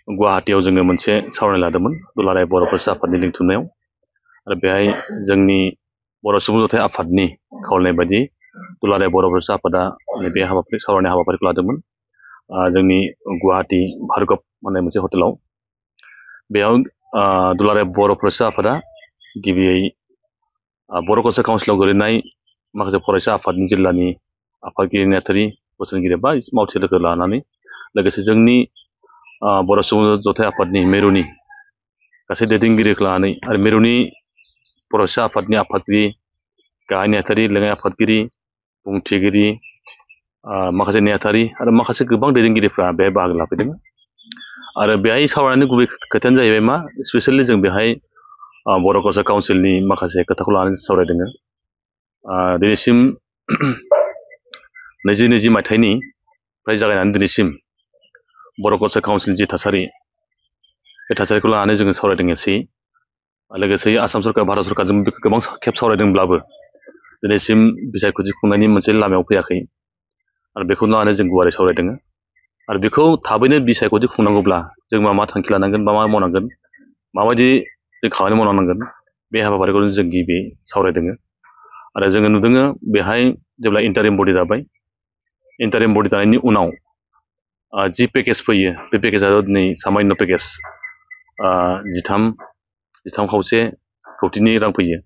गुवाहाटीयाव जोङो मोनसे सावरायनाय लादोंमोन दुलाराय बर' फरायसा आफादनि लिंथुमनायाव आरो बेहाय जोंनि बर' सुबुं जथाय आफादनि खावलायनाय बायदि दुलाराय बर' फरायसा आफादा बे सावरायनाय हाबाफारिखौ लादोंमोन जोंनि गुवाहाटी भार्गब होननाय मोनसे हटेलाव बेयाव दुलाराय बर' फरायसा आफादा गिबियै बर' फरायसा काउन्सिलाव गोलैनाय माखासे फरायसा आफादनि जिल्लानि आफादगिरि नेहाथारि बोसोनगिरि बा मावथि लोगो लानानै लोगोसे जोंनि बर' सुबुं जथाय आफादनि मेरुनि गासै दैदेनगिरिखौ लानानै आरो मेरुनि फरायसा आफादनि आफादगिरि गाहाय नेहाथारि लेङाइ आफादगिरि बुंथिगिरि माखासे नेहाथारि आरो माखासे गोबां दैदेनगिरिफ्रा बेहाय बाहागो लाफैदों आरो बेहाय सावरायनायनि गुबै खोथायानो जाहैबाय मा स्पेसियेलि जों बेहाय बर' फरायसा काउन्सिलनि माखासे खोथाखौ लानानै सावरायदों दिनैसिम 2020 मायथाइनिफ्राय जागायनानै दिनैसिम बर' फरायसा काउन्सिलनि जि थासारि बे थासारिखौ लानानै जोङो सावरायदों एसे लोगोसे आसाम सरकार भारत सरकारजों गोबां खेब सावरायदोंब्लाबो दिनैसिम बिसायख'थि खुंनायनि मोनसे लामायाव फैयाखै आरो बेखौ लानानै जों गुवारै सावरायदों आरो बेखौ थाबैनो बिसायख'थि खुंनांगौब्ला जों मा थांखि लानांगोन मा मावनांगोन माबायदि जों खामानि मावनांगोन बे हाबाफारिखौ जों गिबि सावरायदों आरो जोङो नुदों बेहाय जेब्ला इन्टारिम बडि दाबाय इन्टारिम बडि दानायनि उनाव जि पेकेज फैयो बे पेकेजआ दिनै सामान्य पेकेज 13.5 कौटिनि रां फैयो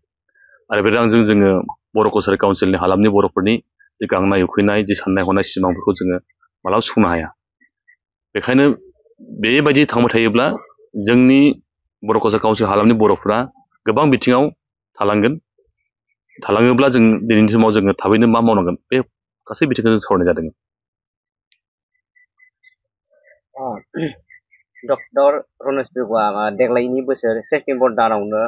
आरो बे रांजों जोङो बर' कसारि काउन्सिलनि हालामनि बर'फोरनि जि गांनाय उखैनाय जि साननाय हनाय सिमांफोरखौ जोङो मालाबा सुफुंनो हाया बेखायनो बेबायदि थांबाय थायोब्ला जोंनि बर' कसारि काउन्सिल हालामनि बर'फोरा गोबां बिथिङाव थालाङोब्ला जों दिनैनि समाव जोङो थाबैनो मा मावनांगोन बे गासै बिथिंखौ जों सावरायनाय जादों डक्टर रनज पेगुआ देग्लायनि बोसोर सेप्तेम्बर दानावनो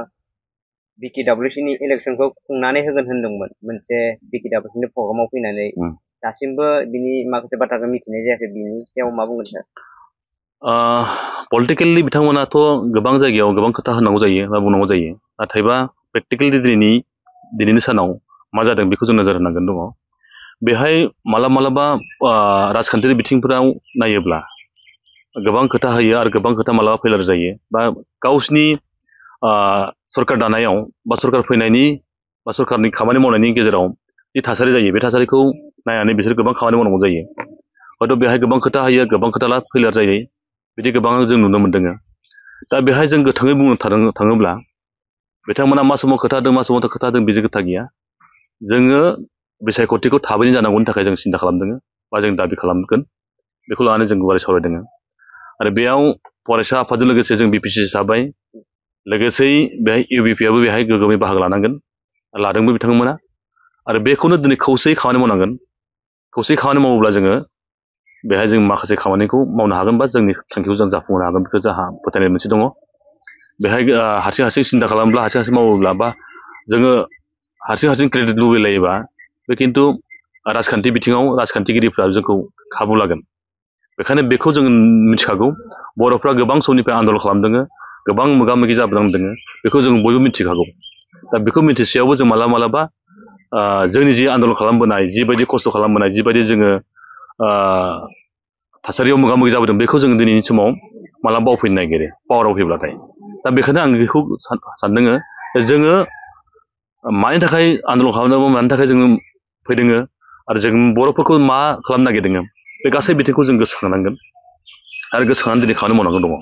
बिटिडाब्लिउसिनि इलेक्सनखौ खुंनानै होगोन होनदोंमोन मोनसे बिटिडाब्लिउसिनि प्रग्रामाव फैनानै दासिमबो बिनि माखासे बाथ्राखौ मिथिनाय जायाखै बिनि सायाव मा बुंगोन सार पलिटिकेलि बिथांमोनाथ' गोबां जायगायाव गोबां खोथा होनांगौ जायो बा बुंनांगौ जायो नाथायबा प्रेक्टिकेलि दिनैनि सानाव मा जादों बेखौ जों नोजोर होनांगोन दङ बेहाय मालाबा राजखान्थियारि बिथिंफोराव नायोब्ला गोबां खोथा होयो आरो गोबां खोथा मालाबा फेलार जायो बा गावसिनि सरकार दानायाव बा सरकार फैनायनि बा सरकारनि खामानि मावनायनि गेजेराव जि थासारि जायो बे थासारिखौ नायनानै बिसोर गोबां खामानि मावनांगौ जायो हयथ' बेहाय गोबां खोथा होयो गोबां खोथा फेलार जायो बिदि गोबां जों नुनो मोनदों दा बेहाय जों गोथाङै बुंनो थाङोब्ला बिथांमोना मा समाव खोथा होदों मा समाव खोथा होदों बिदि खोथा गैया जोङो बिसायख'थिखौ थाबैनो जानांगौनि थाखाय जों सिन्था खालामदों बा जों दाबि खालामगोन बेखौ लानानै जों गुवारै सावरायदों आरो बेयाव फरायसा आफादजों लोगोसे जों बिपिसि थाबाय लोगोसेयै बेहाय इउबिपिआबो बेहाय गोग्गोमै बाहागो लादोंबो बिथांमोना आरो बेखौनो दिनै खौसेयै खामानि मावनांगोन खौसेयै खामानि मावोब्ला जोङो बेहाय जों माखासे खामानिखौ मावनो हागोन बा जोंनि थांखिखौ जों जाफुंहोनो हागोन बेखौ जोंहा फोथायनाय मोनसे दङ बेहाय हारसिं सिन्था खालामब्ला हारसिं मावोब्ला बा जोङो हारसिं क्रेडिट लुबैलायोबा बे खिन्थु राजखान्थि बिथिङाव राजखान्थिगिरिफ्रा जोंखौ खाबु लागोन बेखायनो बेखौ जों मिथिखागौ बर'फ्रा गोबां समनिफ्राय आन्दलन खालामदों गोबां मोगा मोगि जाबोनांदों बेखौ जों बयबो मिथिखागौ दा बेखौ मिथिसेयावबो जों मालाबा जोंनि जि आन्दलन खालामबोनाय जिबायदि खस्थ' खालामबोनाय जिबायदि जोङो थासारियाव मोगा मोगि जाबोदों बेखौ जों दिनैनि समाव मालाबा बावफैनो नागिरो पावाराव फैब्लाथाय दा बेखायनो आं बेखौ सानदों जोङो मानि थाखाय आन्दलन खालामदों मानि थाखाय जोङो फैदों आरो जों बर'फोरखौ मा खालामनो नागिरदों बे गासै बिथिंखौ जों गोसोखांनांगोन आरो गोसोखांनानै दिनै खामानि मावनांगौ दङ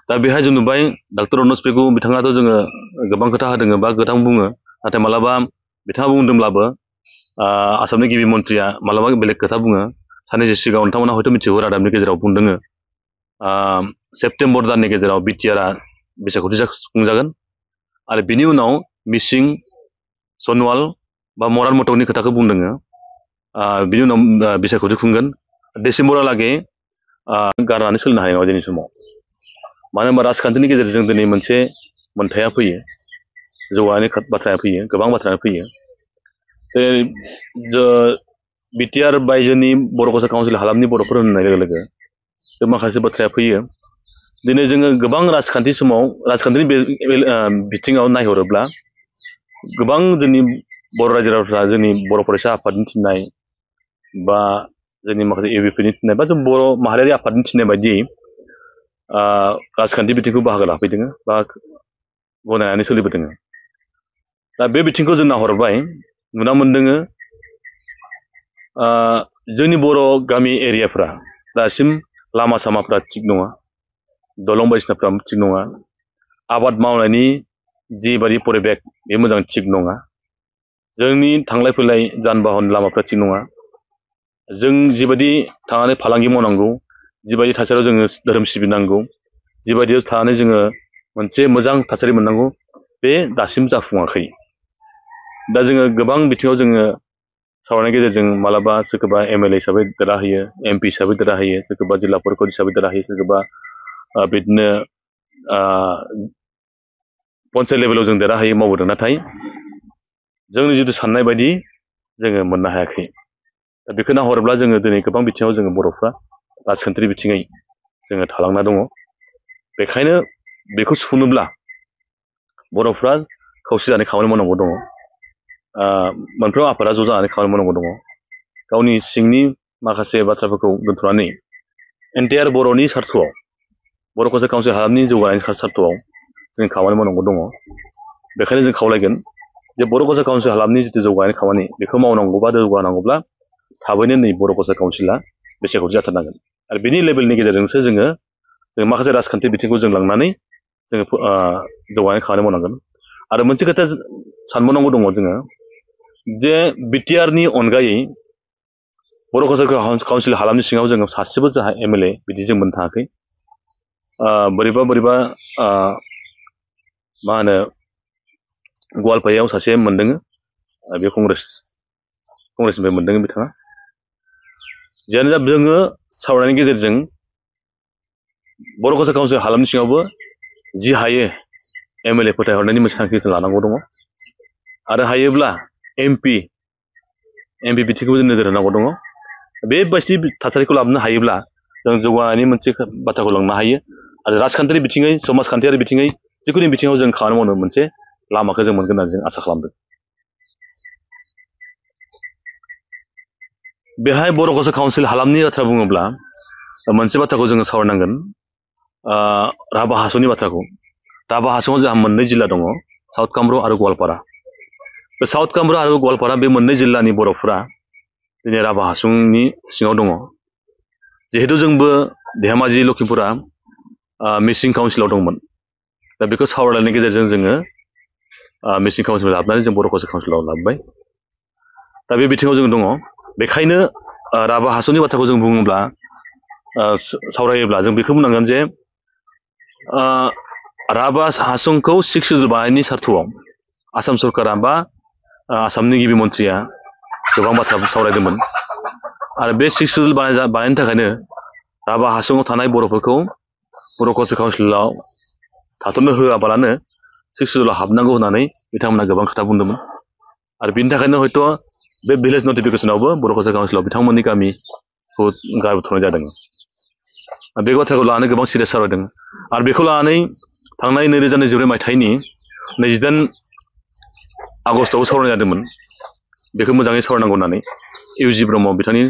दा बेहाय जों नुबाय डक्टर रनज पेगु बिथाङाथ' जोङो गोबां खोथा होदों बा गोबां बुङो नाथाय मालाबा बिथाङा बुंदोंब्लाबो आसामनि गिबि मन्थ्रिया मालाबा बेलेग खोथा बुङो साननैसो सिगाङाव नोंथांमोना हयथ' मिथिगौ रादाबनि गेजेराव बुंदों सेप्तेम्बर दाननि गेजेराव बिटिआरआ बिसायख'थि खुंजागोन आरो बिनि उनाव मिसिं सनवाल बा मरान मथकनि खोथाखौ बुंदों बिनि उनाव बिसायख'थि खुंगोन डिसेम्बरहालागै गारनानै सोलिनो हानाय नङा दिनैनि समाव मानो होनबा राजखान्थिनि गेजेरजों दिनै मोनसे मोन्थाया फैयो जौगानायनि बाथ्राया फैयो गोबां बाथ्राया फैयो बिटिआर बायजोनि बर' फरायसा काउन्सिल हालामनि बर'फोर होननाय लोगो लोगो बे माखासे बाथ्राया फैयो दिनै जोङो गोबां राजखान्थिनि बिथिङाव नायहरोब्ला गोबां जोंनि बर' रायजो राजाफ्रा जोंनि बर' फरायसा आफादनि थिननाय बा जोंनि माखासे इउबिपिनि थिननाय बा जों बर' माहारियारि आफादनि थिननाय बायदियै राजखान्थि बिथिंखौ बाहागो लाफैदों बा गनायनानै सोलिबोदों। दा बे बिथिंखौ जों नाहरबाय नुना मोनदों जोंनि बर' गामि एरियाफ्रा दासिम लामा सामाफ्रा थिग नङा, दलं बायदिसिनाफ्रा थिग नङा, आबाद मावनायनि जिबायदि परिबेक बे मोजां थिग नङा, जोंनि थांलाय फैलाय जान बाहन लामाफ्रा थिग नङा, जों जिबायदि थांनानै फालांगि मावनांगौ, जिबायदि थासारियाव जोङो धोरोम सिबिनांगौ, जिबायदियाव थानानै जोङो मोनसे मोजां थासारि मोननांगौ, बे दासिम जाफुङाखै। दा जोङो गोबां बिथिङाव जोङो सावरायनायनि गेजेरजों मालाबा सोरखौबा MLA हिसाबै देरहाहोयो, MP हिसाबै देरहाहोयो, सोरखौबा जिल्ला परिषद हिसाबै देरहाहोयो, सोरखौबा बिदिनो पन्सायत लेभेलाव जों देरहाहोयो मावबोदों, नाथाय जोंनि जिथु साननाय बायदि जोङो मोननो हायाखै। दा बेखौ नाहरोब्ला जोङो दिनै गोबां बिथिङाव जोङो बर'फ्रा राजखान्थि बिथिङै जोङो थालांना दङ। बेखायनो बेखौ सुफुंनोब्ला बर'फ्रा खौसे जानानै खामानि मावनांगौ दङ। मोनफ्रोम आफादा ज' जानानै खामानि मावनांगौ दङ। गावनि सिंनि माखासे बाथ्राफोरखौ दोनथ'नानै एन्टायार बर'नि सार्थ'आव, बर' कालचार काउन्सिल हालामनि जौगानायनि सार्थ'आव जों खामानि मावनांगौ दङ। बेखायनो जों खावलायगोन जे बर' कालचार काउन्सिल हालामनि जिथु जौगानायनि खामानि बेखौ मावनांगौबा जौगानांगौब्ला थाबैनो नै बर' कालचार काउन्सिला बेसेखौथि जाथारनांगोन। आरो बिनि लेभेलनि गेजेरजोंसो जों माखासे राजखान्थि बिथिंखौ जों लांनानै जोङो जौगानाय खामानि मावनांगोन। आरो मोनसे खोथा सानबावनांगौ दङ जोङो जे BTRनि अनगायै बर' कालचार काउन्सिल हालामनि सिङाव जोङो सासेबो जोंहा MLA बिदि जों मोननो थाङाखै। बोरैबा मा होनो गवालपारायाव सासे मोनदों, बे कंग्रेसनिफ्राय मोनदों बिथाङा। जियानो जा जोङो सावरायनायनि गेजेरजों बर' कालचार काउन्सिल हालामनि सिङावबो जि हायो MLA फोथायहरनायनि मोनसे थांखि जों लानांगौ दङ। आरो हायोब्ला MP बिथिंखौबो जों नोजोर होनांगौ दङ। बेबायदि थासारिखौ लाबोनो हायोब्ला जों जौगानायनि मोनसे बाथ्राखौ लांनो हायो। आरो राजखान्थियारि बिथिङै, समाजखान्थियारि बिथिङै जिखुनु बिथिङाव जों खामानि मावनो मोनसे लामाखौ जों मोनगोन होननानै जों आसा खालामदों। बेहाय बर' कालचार काउन्सिल हालामनि बाथ्रा बुङोब्ला मोनसे बाथ्राखौ जोङो सावरायनांगोन, राभा हासंनि बाथ्राखौ। राभा हासंआव जोंहा मोननै जिल्ला दङ, साउथ कामरुप आरो गवालपारा। बे साउथ कामरुप आरो गवालपारा बे मोननै जिल्लानि बर'फोरा दिनै राभा हासंनि सिङाव दङ। जिहेतु जोंबो धेमाजि लखिमपुरा मिसिं काउन्सिलाव दंमोन। दा बेखौ सावरायनायनि गेजेरजों जोङो मिसिं काउन्सिलाव लाबोनानै जों बर' कालचार काउन्सिलाव लाबोबाय। दा बे बिथिङाव जों दङ। बेखायनो राभा हासंनि बाथ्राखौ जों बुङोब्ला सावरायोब्ला जों बेखौ बुंनांगोन जे राभा हासंखौ 6 सिडुल बानायनायनि सार्थ'आव आसाम सरकारा बा आसामनि गिबि मन्थ्रिया गोबां बाथ्रा सावरायदोंमोन। आरो बे 6 सिडुल बानायनो थाखायनो राभा हासंआव थानाय बर'फोरखौ बर' कालचार काउन्सिलाव थाथ'नो होआबालानो 6 सिडुलाव हाबनांगौ होननानै बिथांमोना गोबां खोथा बुंदोंमोन। आरो बिनि थाखायनो हयथ' बे भिलेज नटिफिकेसनावबो बर' कालचार काउन्सिलाव बिथांमोननि गामिखौ गारबोथ'नाय जादों। बे बाथ्राखौ लानानै गोबां सिरियास सावरायदों। आरो बेखौ लानानै थांनाय 2024 मायथाइनि 28 आगस्टआव सावरायनाय जादोंमोन। बेखौ मोजाङै सावरायनांगौ होननानै UG ब्रह्म बिथांनि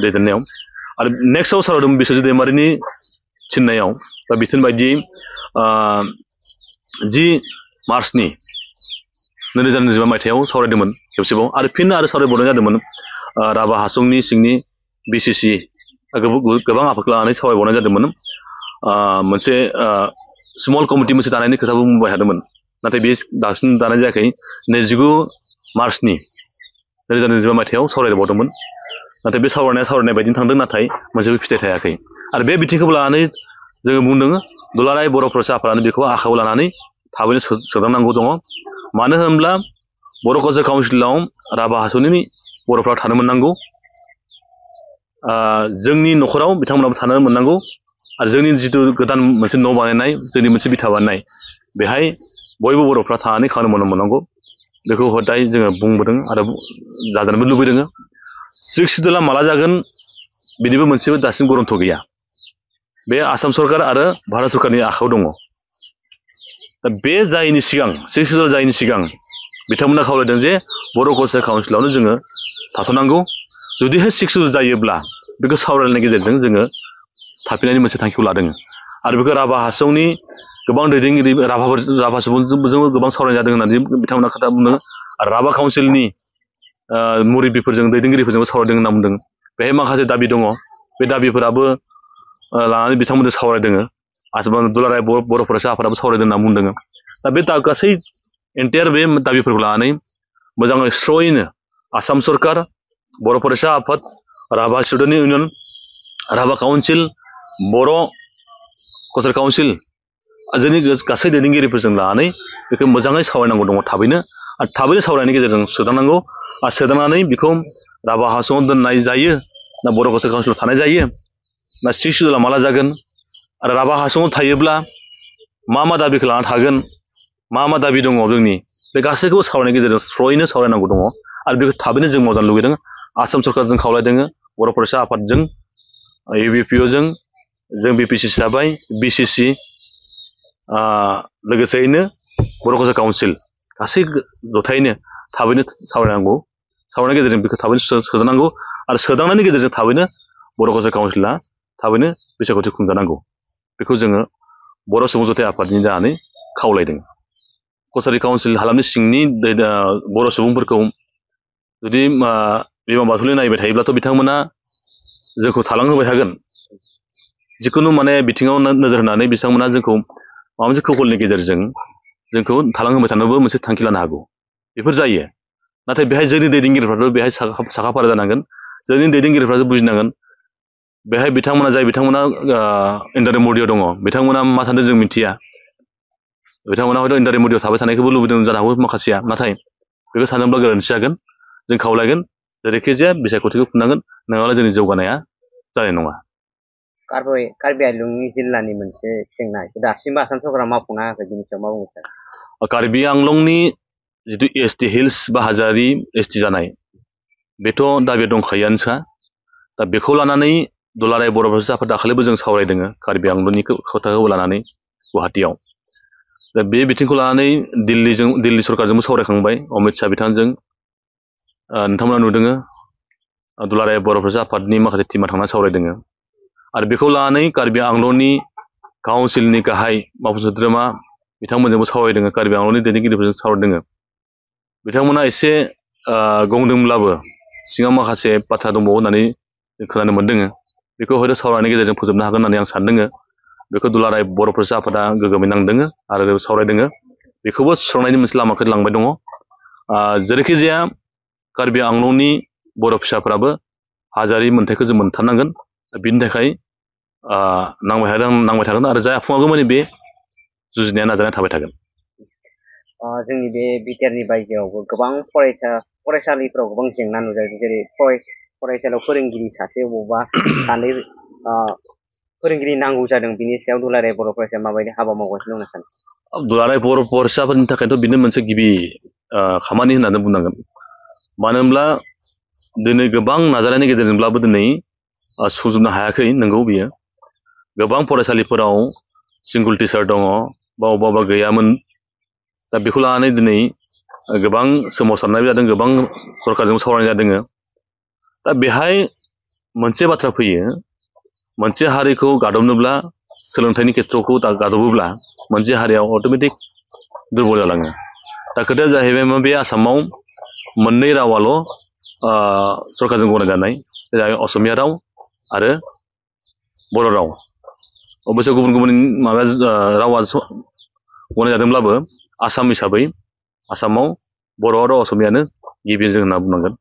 दैदेननायाव। आरो नेक्स्टआव सावरायदोंमोन बिस्वजित दैमारिनि थिननायाव बा बिथोन बायदियै 10 मार्चनि 2025 मायथाइयाव सावरायदोंमोन खेबसेबाव। आरो फिन सावरायबावनाय जादोंमोन राभा हासंनि सिंनि BCC गोबां आफादखौ लानानै सावरायबावनाय जादोंमोन। मोनसे स्मल कमिटि मोनसे दानायनि खोथाबो बुंबाय थादोंमोन। नाथाय बे दासिम दानाय जायाखै। 29 मार्चनि 2025 मायथाइयाव सावरायबावदोंमोन। नाथाय बे सावरायनाय बायदिनो थांदों, नाथाय मोनसेबो फिथाइ थायाखै। आरो बे बिथिंखौबो लानानै जोङो बुंदों दुलाराय बर' फरायसा आफादानो बेखौ आखायाव लानानै थाबैनो सोदांनांगौ दङ। मानो होनब्ला बर' कालचार काउन्सिलाव राभा हासंनि बर'फ्रा थानो मोननांगौ, जोंनि न'खराव बिथांमोनाबो थानो मोननांगौ। आरो जोंनि जिथु गोदान मोनसे न' बानायनाय, जोंनि मोनसे बिथा बानायनाय, बेहाय बयबो बर'फ्रा थानानै खामानि मावनो मोननांगौ। बेखौ हदाय जोङो बुंबोदों आरो जाजानोबो लुबैदों। 6 सिडुला माला जागोन बिनिबो मोनसेबो दासिम गरन्थ गैया। बे आसाम सरकार आरो भारत सरकारनि आखायाव दङ। दा बे जायैनि सिगां 6 सिडुल जायैनि सिगां बिथांमोना खावलायदों जे बर' कालचार काउन्सिलावनो जोङो थाथ'नांगौ। जुदिहाय 6 सिडुल जायोब्ला बेखौ सावरायनायनि गेजेरजों जोङो थाफिननायनि मोनसे थांखिखौ लादों। आरो बेखौ राभा हासंनि गोबां दैदेनगिरि राभा सुबुंजोंबो गोबां सावरायनाय जादों होननानै बिथांमोना खोथा बुंदों आरो राभा काउन्सिलनि मुरब्बीफोरजों दैदेनगिरिफोरजोंबो सावरायदों होनना बुंदों बेहाय माखासे दाबि दङ बे दाबिफोराबो लानानै बिथांमोनजों सावरायदों आसाम दुलाराय बर' फरायसा आफादाबो सावरायदों होनना बुंदों दा बे गासै एन्टायार बे दाबिफोरखौ लानानै मोजाङै स्र'यैनो आसाम सरकार बर' फरायसा आफाद Rabha student union Rabha council Bodo' Kachar council जोंनि गासै दैदेनगिरिफोरजों लानानै बेखौ मोजाङै सावरायनांगौ दङ थाबैनो आरो थाबैनो सावरायनायनि गेजेरजों सोदांनांगौ आरो सोदांनानै बेखौ राभा हासङाव दोननाय जायो ना बर' कचार काउन्सिलाव थानाय जायो ना सिक्स सिडिउला माला जागोन आरो राभा हासङाव थायोब्ला मा दाबिखौ लाना थागोन मा दाबि दङ जोंनि बे गासैखौबो सावरायनायनि गेजेरजों स्र'यैनो सावरायनांगौ दङ आरो बेखौ थाबैनो जों मावजानो लुगैदों आसाम सरकारजों खावलायदों बर' फरायसा आफादजों UBPO जों BPC हिसाबै BCC लोगोसेयैनो बर' कचार काउन्सिल गासै जथायैनो थाबैनो सावरायनांगौ सावरायनायनि गेजेरजों बेखौ थाबैनो सोदांनांगौ आरो सोदांनायनि गेजेरजों थाबैनो बर' कचार काउन्सिला थाबैनो बिसायख'थि खुंजानांगौ बेखौ जोङो बर' सुबुं जथाय आफादनि जानानै खावलायदों कचारि काउन्सिल हालामनि सिंनि बर' सुबुंफोरखौ जुदि बिमा बाथौलि नायबाय थायोब्लाथ' बिथांमोना जोंखौ थालांहोबाय थागोन जिखुनु माने बिथिङाव नोजोर होनानै बिथांमोना जोंखौ माबा मोनसे कौशलनि गेजेरजों जोंखौ थालांहोबाय थानोबो मोनसे थांखि लानो हागौ बेफोर जायो नाथाय बेहाय जोंनि दैदेनगिरिफ्राबो बेहाय साखाफारा जानांगोन जोंनि दैदेनगिरिफ्रासो बुजिनांगोन बेहाय बिथांमोना इन्डारिम मडियाव दङ बिथांमोना मा सानदों जों मिथिया बिथांमोना हयथ' इन्डारिम मडियाव थाबाय थानायखौबो लुबैदों जानो हागौ माखासेया नाथाय बेखौ सानोब्ला गोरोन्थि जागोन जों खावलायगोन जेरैखिजाया बिसायख'थिखौ खुंनांगोन नङाब्ला जोंनि जौगानाया जानाय नङा कार्बि आंलं जिल्लानि मोनसे जेंना दासिमबो आसाम सरकारा मावफुंनो हायाखै बिनि सायाव मा बुंनो सानो कार्बि आंलंनि जिथु ST हिल्स बा हाजोआरि ST जानाय बेथ' दाबिया दंखायोआनोखा दा बेखौ लानानै दुलाराय बर' फरायसा आफाद दाखालिबो जों सावरायदों कार्बि आंलंनि खोथाखौ लानानै गुवाहाटीयाव दा बे बिथिंखौ लानानै दिल्ली सरकारजोंबो सावरायखांबाय अमित शाह बिथांजों नोंथांमोना नुदों दुलाराय बर' फरायसा आफादनि माखासे टिमा थांनानै सावरायदों आरो बेखौ लानानै कार्बि आंलंनि काउन्सिलनि गाहाय मावफुं सोद्रोमा बिथांमोनजोंबो सावरायदों कार्बि आंलंनि दैदेनगिरिफोरजों सावरायदों बिथांमोना एसे गंदोंब्लाबो सिङाव माखासे बाथ्रा दंबावो होननानै खोनानो मोन्दों बेखौ हयथ' सावरायनायनि गेजेरजों फोजोबनो हागोन होननानै आं सानदों बेखौ दुलाराय बर' फरायसा आफादा गोग्गोमै नांदों आरो सावरायदों बेखौबो सुस्रांनायनि मोनसे लामाखौ लांबाय दङ जेरैखि जाया कार्बि आंलंनि बर' फिसाफ्राबो हाजोआरि मोन्थाइखौ जों मोनथारनांगोन बिनि थाखाय नांबाय थागोन आरो जाफुङागौ माने बे जुजिनाया नाजानाया थाबाय थागोन जोंनि बे बिटिआरनि बायजोआवबो गोबां फरायसालिफ्राव गोबां जेंना नुजादों जेरै फरायसालियाव फोरोंगिरि सासे बबावबा सानै फोरोंगिरि नांगौ जादों बिनि सायाव दुलाराय बर' फरायसाया माबायदि हाबा मावगासिनो दं सानो दुलाराय बर' फरायसाफोरनि थाखायथ' बेनो मोनसे गिबि खामानि होननानै बुंनांगोन मानो होनब्ला दिनै गोबां नाजानायनि गेजेरजोंब्लाबो दिनै सुजुबनो हायाखै नंगौ बियो गोबां फरायसालिफोराव सिंगल टिचार दङ बा अबेबा गैयामोन दा बेखौ लानानै दिनै गोबां सोमावसारनाय जादों गोबां सरकारजों सावरायनाय जादों दा बेहाय मोनसे बाथ्रा फैयो मोनसे हारिखौ गादबनोब्ला सोलोंथाइनि खेथ्रखौ गादबोब्ला मोनसे हारिया अट'मेटिक दुरबल जालाङो दा खोथाया जाहैबाय बे आसामाव मोननै रावाल' सरकारजों गनायजानाय जाहैबाय असमिया राव आरो बर' राव अबयस्से गुबुन गुबुन रावा गनायजादोंब्लाबो आसाम हिसाबै आसामाव बर' आरो असमियानो गिबि जों होनना बुंनांगोन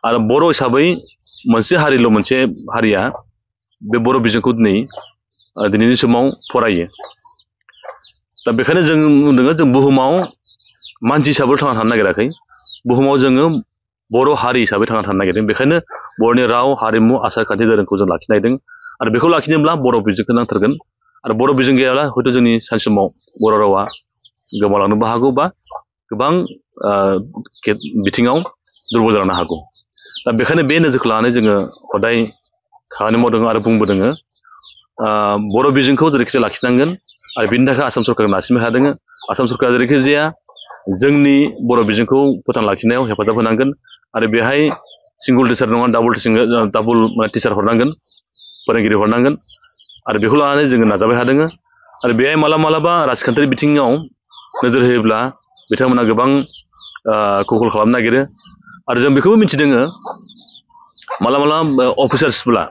आरो बर' हिसाबै मोनसे हारिया बे बर' बिजोंखौ दिनैनि समाव फरायो दा बेखायनो जों बुंदों जों बुहुमाव मानसि हिसाबै थांना थानो नागिराखै बुहुमाव जोङो बर' हारि हिसाबै थांना थानो नागिरदों बेखायनो बर'नि राव हारिमु आसार खान्थि धोरोमखौ जों लाखिनो नागिरदों आरो बेखौ लाखिनोब्ला बर' बिजोंखौ नांथारगोन आरो बर' बिजों गैयाब्ला हयथ' जोंनि सानसे समाव बर' रावा गोमालांनोबो हागौ बा गोबां बिथिङाव दुरबल जानो हागौ दा बेखायनो बे नोजोरखौ लानानै जोङो हदाय खामानि मावदों आरो बुंबोदों बर' बिजोंखौ जेरैखिजाया लाखिनांगोन आरो बिनि थाखाय आसाम सरकार नारसिनबाय थादों आसाम सरकारा जेरैखिजाया जोंनि बर' बिजोंखौ फोथांना लाखिनायाव हेफाजाब होनांगोन आरो बेहाय सिंगल टिचार नङा डाबल टिचार हरनांगोन फोरोंगिरि हरनांगोन आरो बेखौ लानानै जोङो नाजाबाय थादों आरो बेहाय मालाबा राजखान्थियारि बिथिङाव नोजोर होयोब्ला बिथांमोना गोबां कौशल खालामनो नागिरो आरो जों बेखौबो मिथिदों मालाबा अफिसार्सफोरा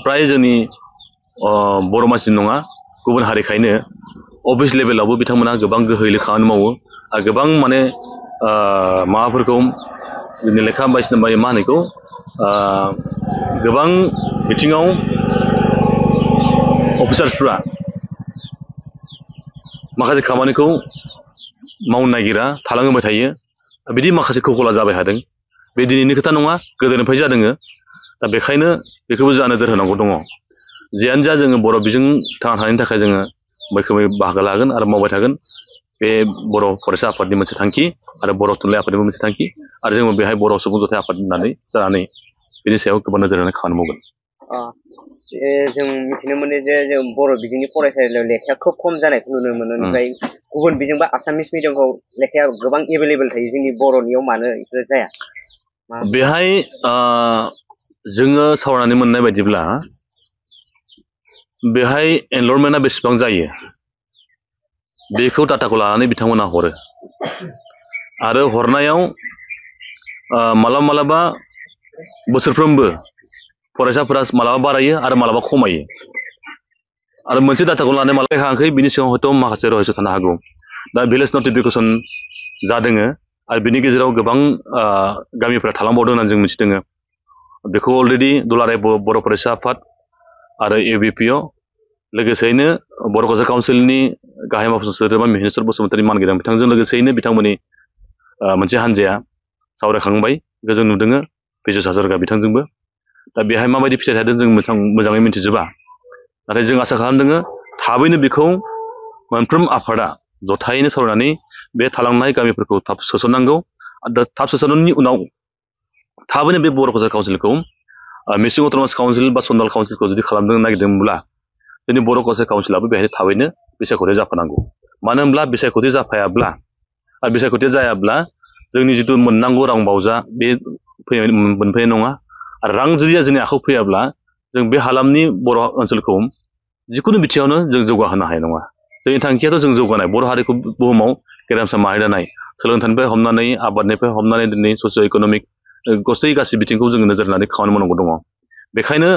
प्राय जोंनि बर' मानसि नङा गुबुन हारिखायनो अफिस लेभेलावबो बिथांमोना गोबां गोहोयै खामानि मावो आरो गोबां माने माबाफोरखौ जोंनि लेखा बायदिसिना मा होनो बेखौ गोबां बिथिङाव अफिसार्सफ्रा माखासे खामानिखौ मावनो नागिरा थालांहोबाय थायो बिदि माखासे कौशला जाबाय थादों बे दिनैनि खोथा नङा गोदोनिफ्राय जादों दा बेखायनो बेखौबो जोंहा नोजोर होनांगौ दङ जियानो जा जोङो बर' बिजों थांना थानायनि थाखाय जोङो मैखोमै बाहागो लागोन आरो मावबाय थागोन बे बर' फरायसा आफादनि मोनसे थांखि आरो बर' थुनलाइ आफादनिबो मोनसे थांखि आरो जोङो बेहाय बर' सुबुं जथाय आफाद होननानै जानानै बेनि सायाव गोबां नोजोर होनानै खामानि मावगोन जों मिथिनो मोनो जे जों बर' बिजोंनि फरायसालियाव लेखाया खोब खम जानायखौ नुनो मोनो ओमफ्राय गुबुन बिजों बा आसामिस मिडियामफ्राव लेखाया गोबां एभेलेबेल थायो जोंनि बर'नियाव मानो बेफोर जाया बेहाय जोङो सावरायनानै मोननाय बायदिब्ला बेहाय एनरलमेन्टआ बेसेबां जायो बेखौ डाटाखौ लानानै बिथांमोना हरो आरो हरनायाव मालाबा बोसोरफ्रोमबो फरायसाफोरा मालाबा बारायो आरो मालाबा खमायो आरो मोनसे डाटाखौ लानानै मालाबा हायाखै बिनि सिगाङाव हयथ' माखासे रहस्य थानो हागौ दा भिलेज नटिफिकेसन जादों आरो बिनि गेजेराव गोबां गामिफोरा थालांबावदों होननानै जों मिथिदों बेखौ अलरेडि दुलाराय बर' फरायसा आफाद आरो ABPO लोगोसेयैनो बर' फरायसा काउन्सिलनि गाहाय मावफुं सोद्रोमा मिहिनेश्वर बसुमतारी मानगोनां बिथांजों लोगोसेयैनो बिथांमोननि मोनसे हान्जाया सावरायखांबाय जों नुदों बिजय हाजरिका बिथांजोंबो दा बेहाय माबायदि फिथाइ थादों जों मोजाङै मिथिजोबा नाथाय जों आसा खालामदों थाबैनो बेखौ मोनफ्रोम आफादा जथायैनो सावरायनानै बे थालांनाय गामिफोरखौ थाब सोसननांगौ आरो थाब सोसननायनि उनाव थाबैनो बे बर' फरायसा काउन्सिलखौ मिसिं अट'नमास काउन्सिल बा सन्दाल काउन्सिलखौ जुदि खालामनो नागिरदोंब्ला जोंनि बर' फरायसा काउन्सिलाबो बेहाय थाबैनो बिसायख'थि जाफानांगौ मानो होनब्ला बिसायख'थि जाफायाब्ला आरो बिसायख'थि जायाब्ला जोंनि जिथु मोननांगौ रां बावजा बे मोनफैनाय नङा आरो रां जुदि जोंनि आखायाव फैयाब्ला जों बे हालामनि बर' ओनसोलखौ जिखुनु बिथिङावनो जों जौगाहोनो हानाय नङा जोंनि थांखियाथ' जों जौगानाय बर' हारिखौ बुहुमाव गेरेमसा माहारि दानाय सोलोंथाइनिफ्राय हमनानै आबादनिफ्राय हमनानै दिनै ससिय' इक'नमिक गासै बिथिंखौ जोङो नोजोर होनानै खामानि मावनांगौ दङ बेखायनो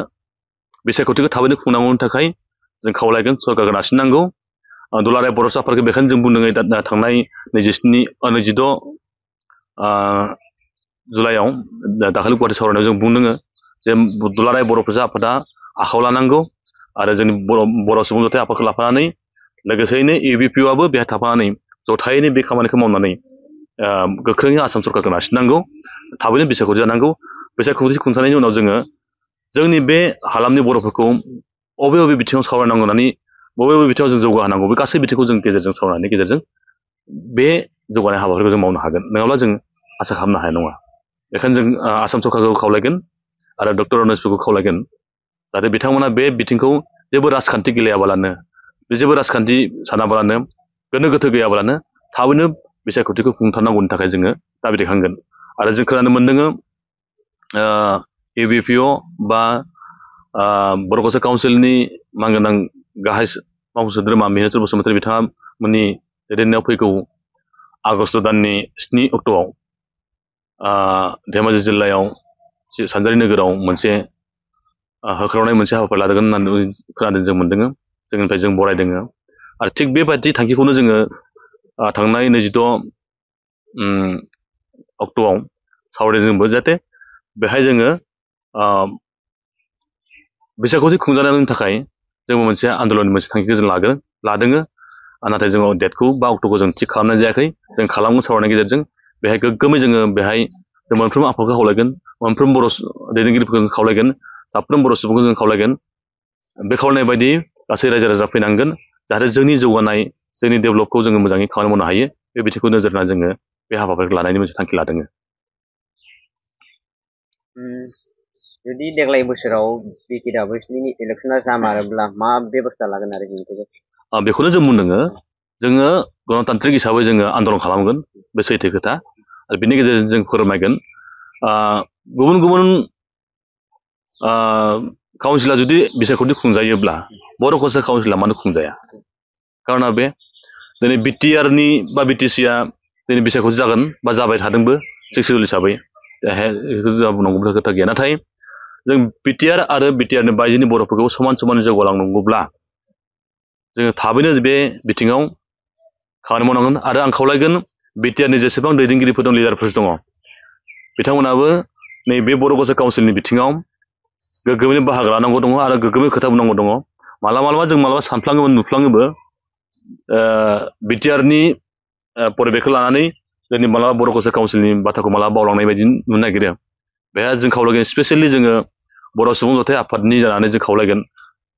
बिसायख'थिखौ थाबैनो खुंनांगौनि थाखाय जों खावलायगोन सरकारखौ नारसिननांगौ दुलाराय बर' आफादखौ बेखायनो जों बुंदों थांनाय 26 जुलाइआव दाखालि गुवाहाटि सावरायनायाव जों बुंदों जे दुलाराय बर' फरायसा आफादा आखायाव लानांगौ आरो जोंनि बर' सुबुं जथाय आफादखौ लाफानानै लोगोसेयैनो ABPOआबो बेहाय थाफानानै जथायैनो बे खामानिखौ मावनानै गोख्रोङै आसाम सरकारखौ नारसिननांगौ थाबैनो बिसायख'थि जानांगौ बिसायख'थि खुंथायनि उनाव जोङो जोंनि बे हालामनि बर'फोरखौ बबे बिथिङाव सावरायनांगौ होननानै बबे बिथिङाव जों जौगाहोनांगौ बे गासै बिथिंखौ जों गेजेरजों सावरायनायनि गेजेरजों बे जौगानाय हाबाफारिखौ जों मावनो हागोन नङाब्ला जों आसा खालामनो हानाय नङा बेखायनो जों आसाम सरकारखौ खावलायगोन आरो डक्टर रनजखौ खावलायगोन जाहाथे बिथांमोना बे बिथिंखौ जेबो राजखान्थि गेलेयाबालानो जेबो राजखान्थि सानाबालानो गोनो गोथो गैयाबालानो थाबैनो बिसायख'थिखौ खुंथारनांगौनि थाखाय जोङो दाबि दैखांगोन आरो जों खोनानो मोनदों ABPO बा बर' फरायसा काउन्सिलनि मानगोनां गाहाय मावफुं सोद्रोमा मिहिनेश्वर बसुमतारी बिथाङा मोननि दैदेननायाव फैगौ आगष्ट दाननि 7 अक्ट'आव धेमाजि जिल्लायाव सानजारि नोगोराव मोनसे होख्रावनाय मोनसे हाबाफारि लादोंमोन होननानै खोनादों जों मोनदों जोंनिफ्राय जों बरायदों आरो थिग बेबायदि थांखिखौनो जोङो थांनाय 26 अक्ट'आव सावरायदोंबो जाहाथे बेहाय जोङो बिसायख'थि खुंजानायनि थाखाय जोंबो मोनसे आन्दलननि मोनसे थांखिखौ जों लादों नाथाय जोङो डेटखौ बा अक्ट'खौ जों थिग खालामनाय जायाखै जों खालामगोन सावरायनायनि गेजेरजों बेहाय गोग्गोमै जोङो बेहाय जों मोनफ्रोम आफादखौ खावलायगोन मोनफ्रोम बर' दैदेनगिरिफोरखौ जों खावलायगोन साफ्रोम बर' सुबुंखौ जों खावलायगोन बे खावलायनाय बायदि गासै रायजो राजा फैनांगोन जाहाथे जोंनि जौगानाय जोंनि डेभेलपखौ जोङो मोजाङै खामानि मावनो हायो बे बिथिंखौ नोजोर होनानै जोङो बे हाबाफारिखौ लानायनि मोनसे थांखि लादों जुदि देग्लाय बोसोराव BKWSनि इलेक्सना जामारोब्ला मा बेबस्था लागोन आरो बेखौनो जों बुंदों जोङो गणतान्त्रिक हिसाबै जोङो आन्दलन खालामगोन बे सैथो खोथा आरो बिनि गेजेरजों जों फोरमायगोन गुबुन गुबुन काउन्सिला जुदि बिसायख'थि खुंजायोब्ला बर' कसारि काउन्सिला मानो खुंजाया कारना बे दिनै बिटिआरनि बा बिटिसिआ दिनै बिसायख'थि जागोन बा जाबाय थादोंबो सक्सेसफुल हिसाबै जोंहा बुंनांगौ खोथा गैया नाथाय जों बिटिआर आरो बिटिआरनि बायजोनि बर'फोरखौ समान समान जौगालांनांगौब्ला जोङो थाबैनो बे बिथिङाव खामानि मावनांगोन आरो आं खावलायगोन बिटिआरनि जेसेबां दैदेनगिरिफोर दं लिडारफोर दङ बिथांमोनाबो नैबे बर' कसारि काउन्सिलनि बिथिङाव गोग्गोमैनो बाहागो लानांगौ दङ आरो गोग्गोमै खोथा बुंनांगौ दङ मालाबा जों सानफ्लाङोमोन नुफ्लाङोबो बिटिआरनि परिबेखखौ लानानै जोंनि मालाबा बर' कसारि काउन्सिलनि बाथ्राखौ मालाबा बावलांनाय बायदि नुनो नागिरो बेहाय जों खावलायगोन स्पेसियेलि जोङो बर' सुबुं जथाय आफादनि जानानै जों खावलायगोन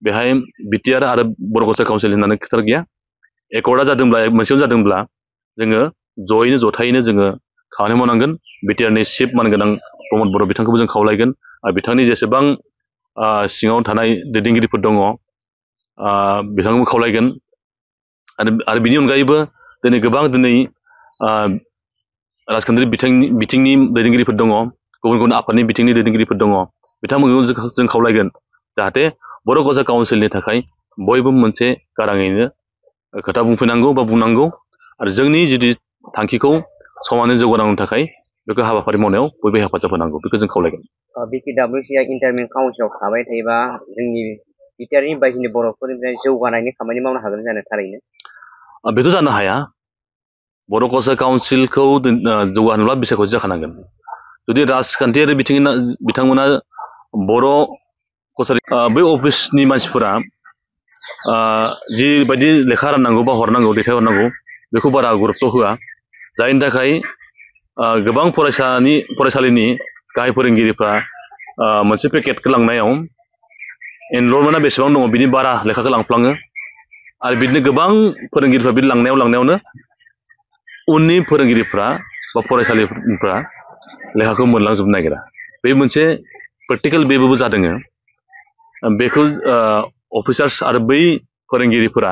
बेहाय बिटिआर आरो बर' कसारि काउन्सिल होननानै खोथा गैया एकर्डआ जादोंब्ला मोनसेयावनो जादोंब्ला जोङो जयैनो जथायैनो जोङो खामानि मावनांगोन बिटिआरनि चिफ मानगोनां प्रमद बर' बिथांखौबो जों खावलायगोन आरो बिथांनि जेसेबां सिङाव थानाय दैदेनगिरिफोर दङ बिथांखौबो खावलायगोन आरो बिनि अनगायैबो दिनै गोबां राजखान्थियारि बिथिंनि दैदेनगिरिफोर दङ गुबुन गुबुन आफादनि बिथिंनि दैदेनगिरिफोर दङ बिथांमोनखौ जों खावलायगोन जाहाथे बर' कसारि काउन्सिलनि थाखाय बयबो मोनसे गाराङैनो खोथा बुंफैनांगौ बा बुंनांगौ आरो जोंनि जुदि थांखिखौ समानै जौगानांगौनि थाखाय बेखौ हाबाफारि मावनायाव बयबो हेफाजाब होनांगौ बेखौ जों खावलायगोन बिटिडाब्लिउसिआ इन्टारमिन काउन्सिलाव थाबाय थायोबा जोंनि बिटिआरनि बायजोनि बर'फोरनिफ्राय जौगानायनि खामानि मावनो हागोन जानो थारैनो बेथ' जानो हाया बर' कसारि काउन्सिलखौ जौगाहोनोब्ला बिसायख'थि जाखानांगोन जुदि राजखान्थियारि बिथांमोना बर' कसारि बै अफिसनि मानसिफोरा जिबायदि लेखा राननांगौ बा हरनांगौ दैथायहरनांगौ बेखौ बारा गुरुत्त' होआ जायनि थाखाय गोबां फरायसालिनि गाहाय फोरोंगिरिफ्रा मोनसे पेकेटखौ लांनायाव एनरलमेन्टआ बेसेबां दङ बिनि बारा लेखाखौ लांफ्लाङो आरो बिदिनो गोबां फोरोंगिरिफ्रा बिदि लांनायावनो उननि फोरोंगिरिफ्रा बा फरायसालिफ्रा लेखाखौ मोनलांजोबनो नागिरा बे मोनसे प्रेक्टिकेल बेबो जादों बेखौ अफिसार्स आरो बै फोरोंगिरिफोरा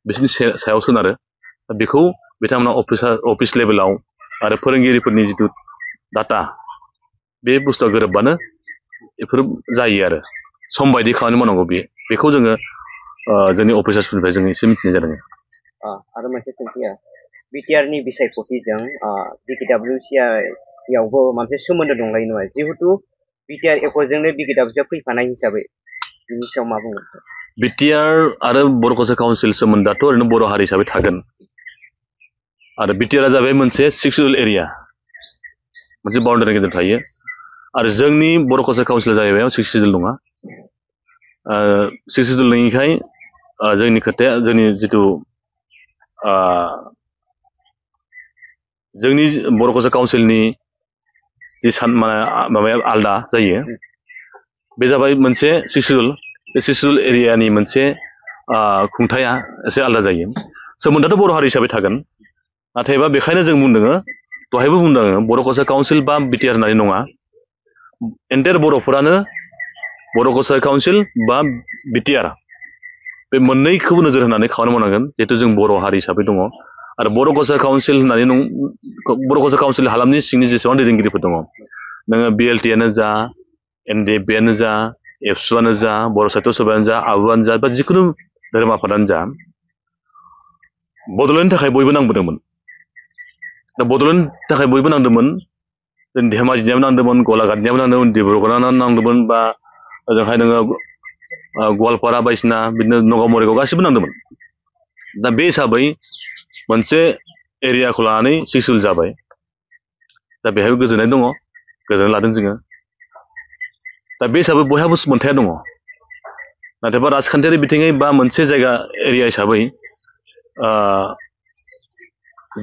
बिसोरनि सायाव सोनारो बेखौ बिथांमोना अफिस लेभेलाव आरो फोरोंगिरिफोरनि जिथु डाटा बे बुस्थुआ गोरोबबानो बेफोर जायो आरो सम बायदि खामानि मावनांगौ बेखौ जोङो जोंनि अफिसार्सफोरनिफ्राय जों एसे मिथिनाय जादों आरो मोनसे सोंथिया बिटिआरनि बिसायख'थिजों बिटिडाब्लिउसिआवबो मोनसे सोमोन्दो दंलायो नङा जिहेतु बिटिआर एकर्डजोंनो बिटिडाब्लिउसिआ फैफानाय हिसाबै बिनि सायाव मा बुंगोन बिटिआर आरो बर' कसारि काउन्सिल सोमोन्दोआथ' ओरैनो बर' हारि हिसाबै थागोन आरो बिटिआरआ जाबाय मोनसे सिक्सुवेल एरिया मोनसे बाउन्डारि गेजेर थायो आरो जोंनि बर' कसारि काउन्सिला जाहैबाय सिक्सुवेल नङा सिक्सुवेल नङिखाय जोंनि खोथाया जोंनि जिथु जोंनि बर' कसारि काउन्सिलनि जि माबाया आलदा जायो बे जाबाय मोनसे सिक्सुवेल एरियानि मोनसे खुंथाया एसे आलदा जायो सोमोन्दोआथ' बर' हारि हिसाबै थागोन नाथायबा बेखायनो जों बुंदों दहायबो बुंदों बर' कसारि काउन्सिल बा बिटिआर होननानै नङा एन्टायार बर'फोरानो बर' कसारि काउन्सिल बा बिटिआर बे मोननैखौबो नोजोर होनानै खामानि मावनांगोन जिहेतु जों बर' हारि हिसाबै दङ आरो बर' कसारि काउन्सिल होननानै बर' कसारि काउन्सिल हालामनि सिंनि जेसेबां दैदेनगिरिफोर दङ नोङो बिएलटिआनो जा एनडिएफबिआनो जा एबसुआनो जा बर' साहित्य सभायानो जा आबुआनो जा बा जिखुनु धोरोम आफादानो जा बड'लेण्डनि थाखाय बयबो नांबोदोंमोन दा बड'लेण्डनि थाखाय बयबो नांदोंमोन जों धेमाजिनियाबो नांदोंमोन गलाघाटनियाबो नांदोंमोन डिब्रुगड़आनो नांदोंमोन बा ओजोंहाय नोङो गवालपारा बायदिसिना बिदिनो नगाव मरिगाव गासिबो नांदोंमोन दा बे हिसाबै मोनसे एरियाखौ लानानै सिक्सुवेल जाबाय दा बेहायबो गोजोननाय दङ गोजोननाय लादों जोङो दा बे हिसाबै बयहाबो मोन्थाया दङ नाथायबा राजखान्थियारि बिथिङै बा मोनसे जायगा एरिया हिसाबै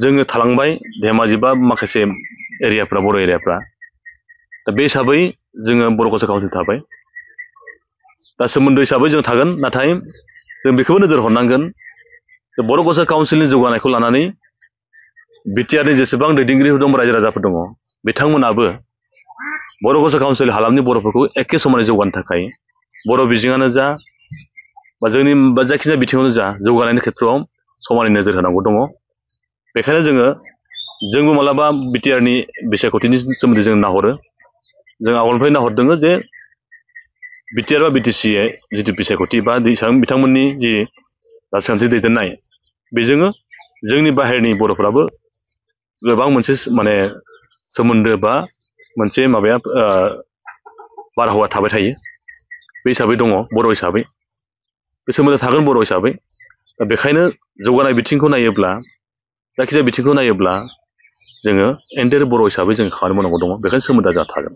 जोङो थालांबाय धेमाजि बा माखासे एरियाफ्रा बर' एरियाफ्रा दा बे हिसाबै जोङो बर' कसारि काउन्सिल थाबाय दा सोमोन्दो हिसाबै जों थागोन नाथाय जों बेखौबो नोजोर हरनांगोन जे बर' कसारि काउन्सिलनि जौगानायखौ लानानै बिटिआरनि जेसेबां दैदेनगिरिफोर दं रायजो राजाफोर दङ बिथांमोनाबो बर' कसारि काउन्सिल हालामनि बर'फोरखौ एखे समानै जौगानो थाखाय बर' बिजोङानो जा बा जोंनि बा जायखिजाया बिथिङावनो जा जौगानायनि खेथ्रआव समानै नोजोर होनांगौ दङ बेखायनो जोंबो मालाबा बिटिआरनि बिसायख'थिनि सोमोन्दै जों नाहरो जों आवगोलनिफ्राय नाहरदों जे बिटिआर बा बिटिसि जिथु बिसायख'थि बा बिथांमोननि जि राजखान्थि दैदेननाय बेजोंनो जोंनि बाहेरनि बर'फ्राबो गोबां मोनसे माने सोमोन्दो बा मोनसे माबाया बारहावा थाबाय थायो बे हिसाबै दङ बर' हिसाबै बे सोमोन्दो थागोन बर' हिसाबै दा बेखायनो जौगानाय बिथिंखौ नायोब्ला जायखिजाया बिथिंखौ नायोब्ला जोङो एन्टायर बर' हिसाबै जों खामानि मावनांगौ दङ बेखायनो सोमोन्दोआ जोंहा थागोन।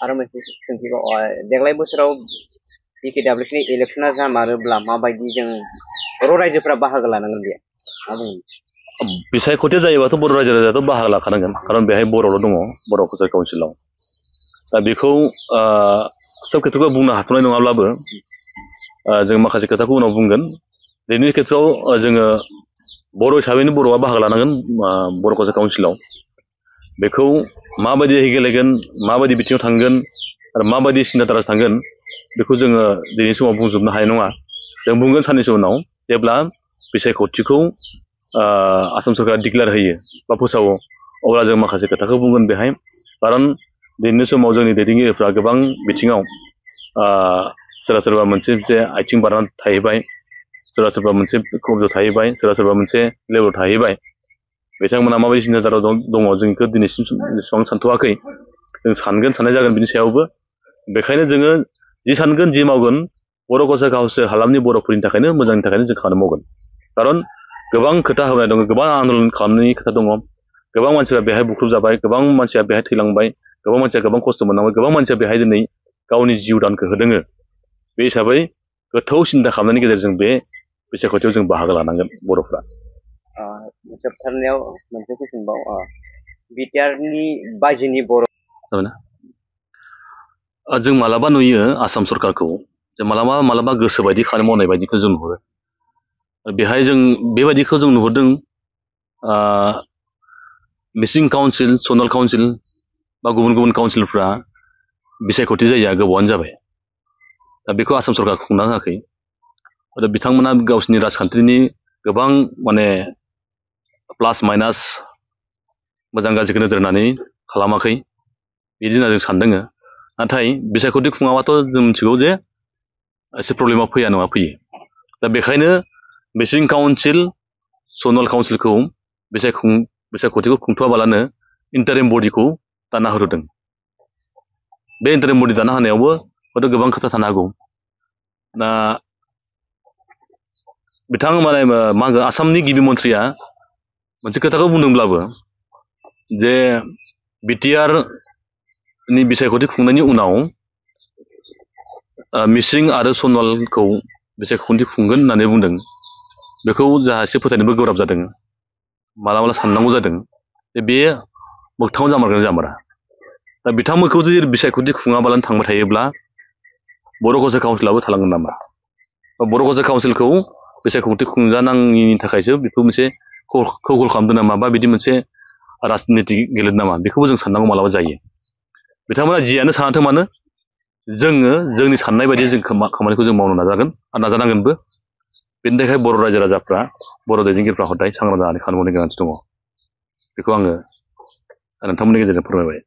आरो मोनसे सोंथिबाव देग्लाय बोसोराव बिटिडाब्लिउसिनि इलेक्सना जामारोब्ला माबायदि जों बर' रायजोफोरा बाहागो लानांगोन बेयाव मा बुङो? बिसायख'थि जायोबाथ' बर' रायजो राजायाथ' बाहागो लाखानांगोन खारन बेहाय बर'ल' दङ बर' कालचार काउन्सिलाव दा बेखौ सोब खेथ्रआव बुंनो हाथ'नाय नङाब्लाबो जों माखासे खोथाखौ उनाव बुंगोन बेनि खेथ्रआव जोङो बर' हिसाबैनो बर'आ बाहागो लानांगोन बर' कालचार काउन्सिलाव बेखौ माबायदियै गेलेगोन माबायदि बिथिङाव थांगोन आरो माबायदि सिन्थाधारा थांगोन बेखौ जोङो दिनैनि समाव बुंजोबनो हानाय नङा जों बुंगोन साननैसो उनाव जेब्ला बिसायख'थिखौ आसाम सरकारा डिक्लेयार होयो बा फोसावो अब्ला जों माखासे खोथाखौ बुंगोन बेहाय खारन दिनैनि समाव जोंनि दैदेनगिरिफ्रा गोबां बिथिङाव सोरबा सोरबा मोनसे आथिं बारनानै थाहैबाय सोरबा सोरबा मोनसे कब्जायाव थाहैबाय सोरबा सोरबा मोनसे लेभेलाव थाहैबाय बिथांमोना माबायदि सिन्थाधारा दङ जों बेखौ दिनैसिम जेसेबां सानथ'वाखै जों सानगोन साननाय जागोन बिनि सायावबो बेखायनो जोङो जि सानगोन जि मावगोन बर' कालचार काउन्सिल हालामनि बर'फोरनि थाखायनो मोजांनि थाखायनो जों खामानि मावगोन खारन गोबां खोथा होनाय दङ गोबां आन्दलन खालामनायनि खोथा दङ गोबां मानसिया बेहाय बुख्रुब जाबाय गोबां मानसिया बेहाय थैलांबाय गोबां मानसिया गोबां खस्थ' मोननांबाय गोबां मानसिया बेहाय दिनै गावनि जिउ दानखौ होदोङो बे हिसाबै गोथौ सिन्था खालामनायनि गेजेरजों बे बिसायख'थियाव जों बाहागो लानांगोन बर'फ्रा। जोबथारनायाव मोनसे कुइसनबाव बिटिआरनि बायजोनि बर' जों मालाबा नुयो आसाम सरकारखौ जों मालाबा गोसोबायदि खामानि मावनाय बायदिखौ जों नुहुरो बेहाय जों बेबायदिखौ जों नुहुरदों मिसिं काउन्सिल सनाल काउन्सिल बा गुबुन गुबुन काउन्सिलफ्रा बिसायख'थि जायैया गोबावानो जाबाय दा बेखौ आसाम सरकारा खुंना होआखै आरो बिथांमोना गावसिनि राजखान्थिनि गोबां माने प्लास माइनास मोजां गाज्रिखौ नोजोर होनानै खालामाखै बिदि होनना जों सानदों नाथाय बिसायख'थि खुङाबाथ' जों मिथिगौ जे एसे प्रब्लेमा फैया नङा फैयो दा बेखायनो मिसिं काउन्सिल सनाल काउन्सिलखौ बिसायख'थिखौ खुंथ'वाबालानो इन्टारिम बडिखौ दाना होदों बे इन्टारिम बडि दाना होनायावबो हयथ' गोबां खोथा थानो हागौ दा बिथां माने मा होनगोन आसामनि गिबि मन्थ्रिया मोनसे खोथाखौ बुंदोंब्लाबो जे बिटिआरनि बिसायख'थि खुंनायनि उनाव मिसिं आरो सनालखौ बिसायख'थि खुंगोन होननानै बुंदों बेखौ जोंहा एसे फोथायनोबो गोब्राब जादों मालाबा साननांगौ जादों जे बेयो मोगथाङाव जामारगोन जामारा दा बिथांमोनखौ जुदि बिसायख'थि खुङाबालानो थांबाय थायोब्ला बर' कालचार काउन्सिलाबो थालांगोन नामा बर' कालचार काउन्सिलखौ बिसायख'थि खुंजानाङिनि थाखायसो बेखौ मोनसे खौगल खालामदों नामा बा बिदि मोनसे राजनिति गेलेदों नामा बेखौबो जों साननांगौ मालाबा जायो बिथांमोना जियानो सानाथों मानो जोङो जोंनि साननाय बायदि जों खामानिखौ जों मावनो नाजागोन आरो नाजानांगोनबो बेनि थाखाय बर' रायजो राजाफ्रा बर' दैदेनगिरिफ्रा हदाय सांग्रां जानानै खामानि मावनो गोनांथि दङ बेखौ आङो नोंथांमोननि गेजेरजों फोरमायबाय।